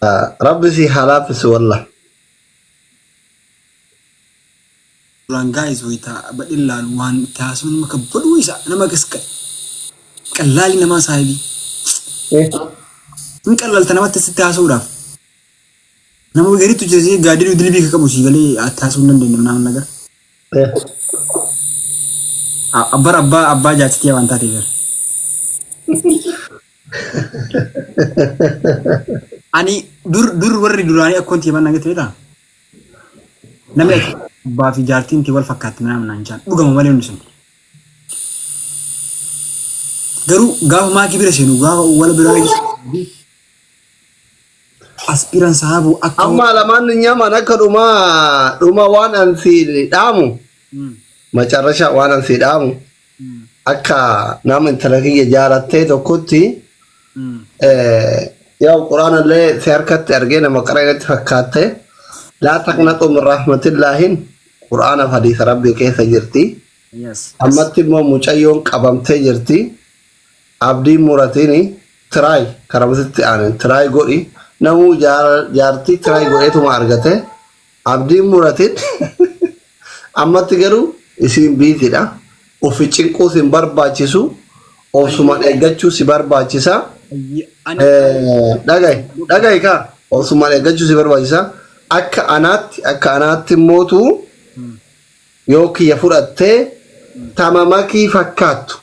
Rabbi si haa laaffisu wallah. Duraan guys wayita badhin laalu waan itti haasa'u nama kabbaduu isa nama akkas qallaalii namaa saahibii. Hin qallalta namatti sitti haasa'uudhaaf. Nama gariitu jira jee gaadiduu dilbii ka qabu sii galee itti haasa'uu hin dandeenye nama nagar. Abbar abbaa abbaa jaarsitii waan taatee jira. Ani dur dur warri duraanii akkoon tiiman nagatti beektaa? Namni ati abbaa fi jaartiin tee wal fakkaatti minaan naan jaan dhugama malee hundi sun. Garuu gaafa maakii bira seenu gaafa wal biraa aspiran sahabu akka Amma lamaan nyaman akka dhuma dhuma waan an si dhaamu macarrasha waan an si dhaamu akka nama intala kiyya jaalattee tokkotti yaa quraanallee si harkatti argee nama qareenatti fakkaatte laa taqnaqu min rahmatillaahin quraana hadiisa rabbii keessa jirti. Yes. Ammatti immoo mucayyoon qabamtee jirti. Abdiin muratini tiraay karaa aanan tiraay godhi namuu jaartii tiraay godheetuma argate abdiin muratin ammatti garuu isiin biitidha. Ofi cinquu si barbaachisu obsumaan eeggachuu si barbaachisa. Dhagahi dhagahi kaa obsumaan eeggachuu si barbaachisa. Akka anaatti mootu yoo kiyya fudhattee tamamakii fakkaattu.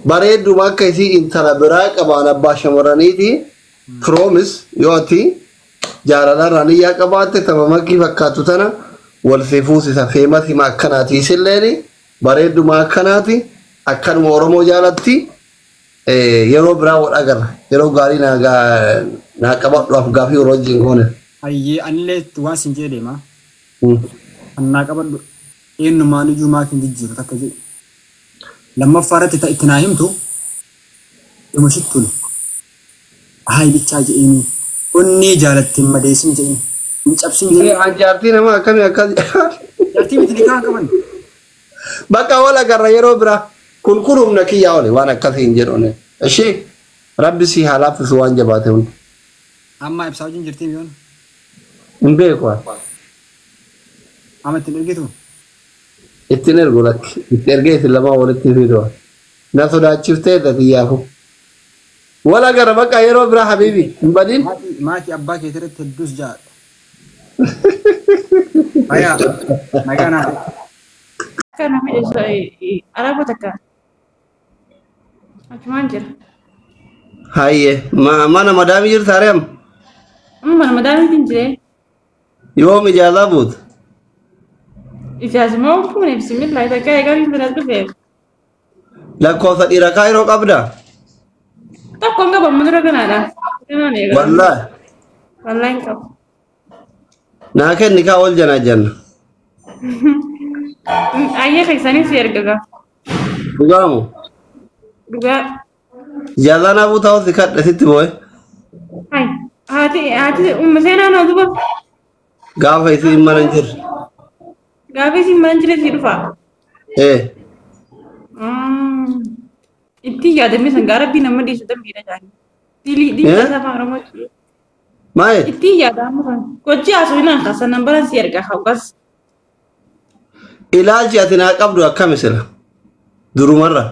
Bareedduma akka isii intala biraa qabaan abbaa shamarraniiti. Promise yoo ati jaalalarraa niyyaa qabaatte tamamakii fakkaattu tana wal si fuusisa feemas hima akkanaati isilleen bareedduma akkanaati akkanuma Oromoo jaalatti yeroo biraa wal agarra yeroo gaarii naa qabadhu gaafii yeroo wajjin goone. Ayyee anillee waan sin jedhe deema. Annaa qabadhu eenyumaan iyyuu maatiin jijjiiru takka jedhe. Lammaffaa irratti itti naa himtu dhuma sitti hayi bichaa jedheeni onnee jaalatti hin madeessin jedheeni hin cabsin jedheeni. An jaartii nama akkamii akkas Jaartii miti nikaa qaban. Bakka wal agarra yeroo biraa kun kun humna kiyyaa oli waan akkasii hin jedhune. Ishee rabbi si haa laaffisu waan jabaate hundi. Amma ibsaa wajjin jirtii miyoon Hin beeku. Amma ittiin ergitu. Ittiin ergu lakki itti ergee isin lamaan walitti fidu. Na sodaachiftee tattiyaafu. Wal agarra bakka yeroo biraa habiibi hin badin. Maatii abbaa keetii irratti hedduus jaadha. Ayaa nagaa naa ta'e. Akka namni alaabaa takka achumaan jira. Hayyee mana madaamii jirta ari'am. Amma mana madaamiitiin jiree. Yoom ijaazaa buuta? Ijaazuma fuune bismillah takka eegaa hin bira dhufee. Lakkoofsa dhiira kaayiroo qabdaa? Tokko hin qabu amma dura kanaadha. Kanaan eegaa. Wallaahi. Wallaahi hin qabu. Naa kenni kaa ol janaa janna. Ayyee keessanii si erga gaa. Dhugaamu. Dhugaa. Ijaazaa naa buutaa hosi kadhe sitti boo'e. Hai haati haati umma seenaa naa duba. Gaafa isiin mana hin jirre. Gaafa isiin mana hin jirre si dhufa. Ee. Itti yaadamee sangaa rabbii nama dhiisu dambiidha jaanii. Dilii dilii afaan Oromoo. Maal? Itti yaadamu kan. Gochi haasoo hin kaasan nan baran si erga hawwas. Ilaalchi ati naa qabdu akkami sila? Durumarra.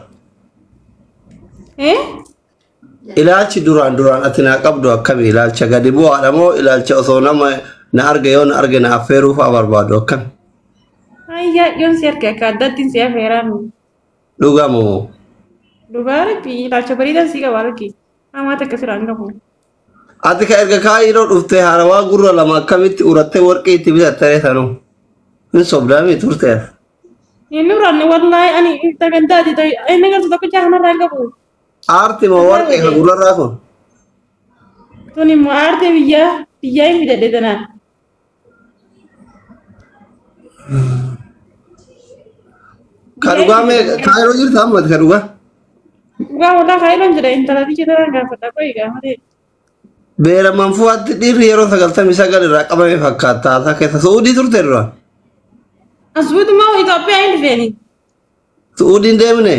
Eh? Ilaalchi duraan duraan ati naa qabdu akkami? Ilaalcha gadi bu'aadha moo ilaalcha osoo nama na arge yoo na arge na affeeruu fa'aa barbaadu akkami? Ayyaa yoon si arge akka addaatti si affeeraa. Dhugamoo. Dhugaa rabbi ilaalcha bareedaa si qaba argi. Hamaa takka siraan qabu. Ati ka erga kaayiroo dhuftee haarawaa gurra lama akkamitti urattee warqii itti bitattee sanuu? Hin sobdaamii turte. Inni uraanne wallaahi ani sagantaati ta'e inni gartuu tokko jaahanarraa hin qabu. Aarti moo warqee ka gurrarraa kun? Tun immoo aartee biyyaa biyyaa hin fidadhe tanaan. Ka dhugaa mee kaayiroo jirta amma ka dhugaa? Dhugaa wallaahi kaayiroon jira intala biyya tanaan gaafadha qoyi gaafate. Beera manfuwaatti dhiirri yeroo 99 irraa qabame fakkaata haasaa keessa Su'uudii turte dura. Asuutumaa Itoophiyaa hin dhufeeni. Su'uudii hin deemne?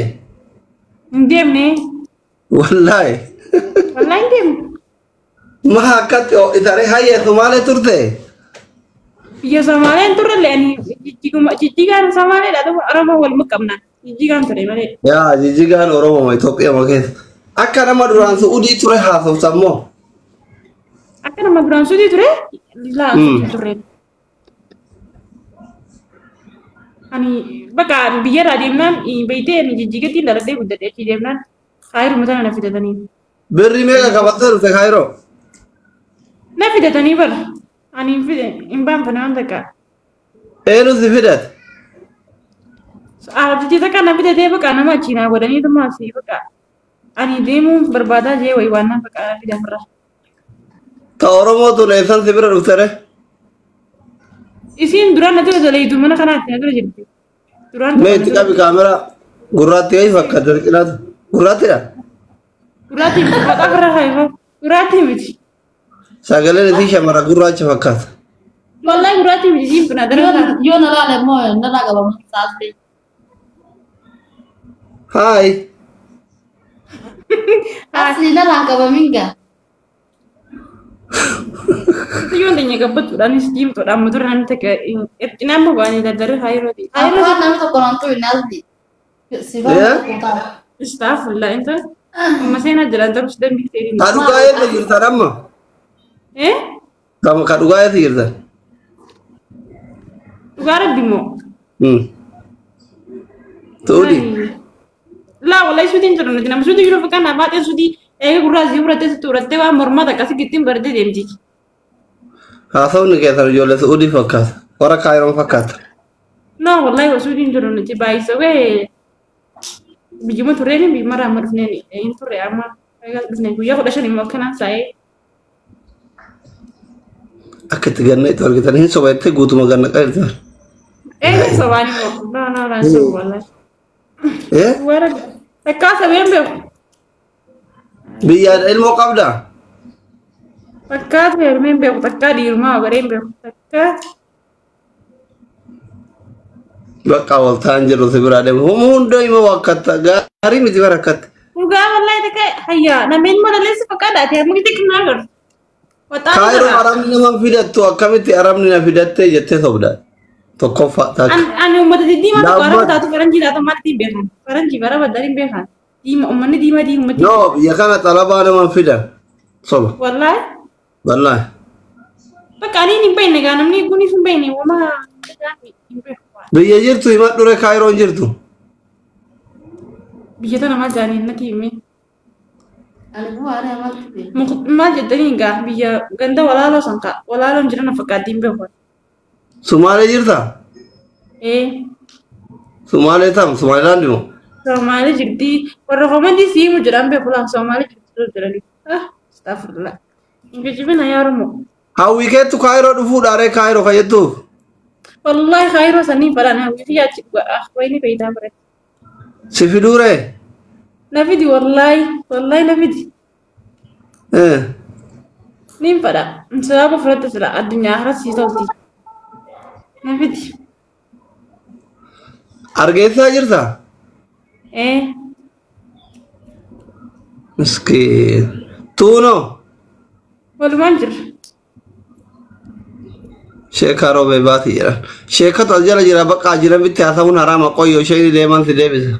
Hin deemne. Wallaahi. Wallaahi hin deemne. Maha akkatti ho'itare hayyee Sumaalee turte. Biyya Somaaleen turre ani jijjigaan Somaaleedha ta'u Oromoo wal muqqabnaan jijjigaan ture malee. Yaa jijjigaan Oromoo Itoophiyaa ma keessa. Akka nama duraan Su'uudii ture haasofta immoo. Akka nama duraan Suudii ture laa Suudii turre. Ani bakka biyyarraa deemnaan beeytee ani jijjiigatti dhaladhee guddadhee achi deemnaan kaayiruma tana na fidatanii. Birri meeqa qabattee dhufte Kaayiroo? Na fidatanii bara. Ani hin fide hin baanfanne waan takka. Eenyu si fidate? Arabtichi takka na fidatee bakka nama achii naa godhanii dhuma asii bakka. Ani deemuun barbaadaa jee wayii waan bakka na fidamarra. Ta Oromoo tun eessan si bira dhufte re? Isiin duraan na dura daleeytu mana kanaatti na dura jirti. Duraan Mee itti qabi kaameraa gurraatti wayi fakkaata cinaatu. Gurraattidha? Gurraatti miti maqaa birraa kaayifa. Gurraatti miti. Sagaleen isii shamara gurraacha fakkaata. Wallahi gurraatti miti isiin kun adara. Yoo na laale immoo narraa qabamu saasee. Haay. Asli narraan qabamin gaa. Yoon teenya gabbattuudhaanis diimtuudhaan mutura namni takka cinaan bobaanii dardaree haayirooti. Afaan namni tokko naan tuyu naasli. Si Yeah? ba'a kutaa. Istaafullah inta amma seenaa jiran ta'us dambii ta'e. Ka dhugaa eessa jirtan amma? Eh? Ka dhugaa eessa jirtan? Dhugaa rabbi moo? Suudii. Laa wallahi suutiin jiru nuti nama suutii jiru fakkaan baatee suutii eega gurraa sii fudhattee sitti fudhattee waan mormaa takka si gittiin baratee deemti. Haasawni keessan ijoollee Suudii fakkaata. Warra Kaayiroon fakkaata. No wallahi suutiin jiru nuti baay'isa wee biyyuma tureen biyyuma irraa amma dhufneen hin turre amma dhufneen guyyaa 15 immoo akkanaan saa'ee. Akka itti ganna itti argitan hin soba jettee guutuma ganna qajeeltan. Eega sobaan immoo no no no sobu wallahi. Eh? Warra takkaa sabeen beeku. Biyya ilmoo qabdaa? Takkaa heerumeen beeku takkaa dhiirumaa bareen beeku takkaa. Bakka wal ta'an jiru si biraa deemu. Hunda hima wakkatta gaarii miti bara akkatti. Dhugaa wallahi takka hayyaa nameen malaleessa fakkaata amma xixiqqinaa garuu. Kaayiroo arabni nama fidattu akkamitti arabni na fidattee jettee sobda. Tokkoffaa takka. Ani uummata diddiimaa tokko araba taatu faranjii taatu maalitti hin beekan. Faranjii bara baddaan hin beekan. Diima uummanni diimaa diimatti. No biyya kana xalabaa nama fidan. Soba. Wallahi. Wallahi. Bakka ani hin beekne gaa namni kunis hin beekne uumaa hin beeku. Biyya jirtu himadhu re Kaayiroon jirtu. Biyya tana maal jaaniin natti hime. Ani bu'aa maaltu beeku? Maal jettanii gaa biyya ganda walaaloo san kaa walaaloon jiran fakkaatti hin beeku. Sumaalee jirta? Ee. Sumaalee tam Sumaaleelaandi moo? Somaalee jirti warra komandii sii himu jedhan beeku laa Somaalee jirti jedhani. Ah astaghfirullah. Ingijibina yaa Oromoo. Hawwii keettu Kaayiroo dhufuudha ree Kaayiroo kan jettuuf. Wallahi Kaayiroo sanii fadhaan hawwii fi achi dhugaa wayini faayidaa barate. Si fiduu ree? Na fidi wallahi wallahi na fidi. Eh. Niin fadha. Sababa fudhatte sila addunyaa haras sii tolti. Na fidi. Argeessaa jirta? Ee. Miskiin. Tuunoo? Walumaan jirra. Sheekaa roobee baati jedhan. Sheekatu as jala jira bakka ajira bitti haasa'uun haraama qoyyoo isheen deeman si deebisa.